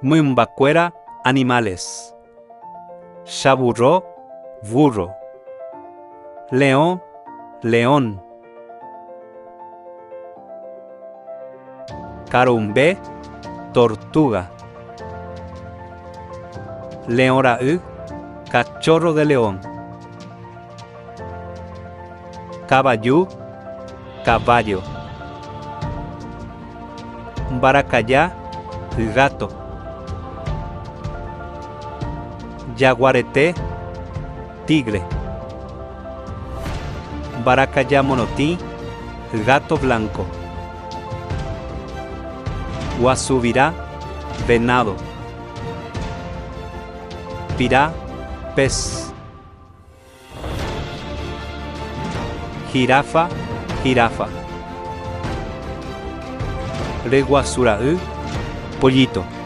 Mymbakuéra animales. Chavurro, burro. Leõ, león. Karumbe, tortuga. Leõ ra'y, cachorro de león. Kavaju, caballo. Mbarakaja, gato. Jaguarete, tigre. Mbarakaja morotĩ, gato blanco. Guasuvira, venado. Pira, pez. Jirafa, jirafa. Ryguasura'y, pollito.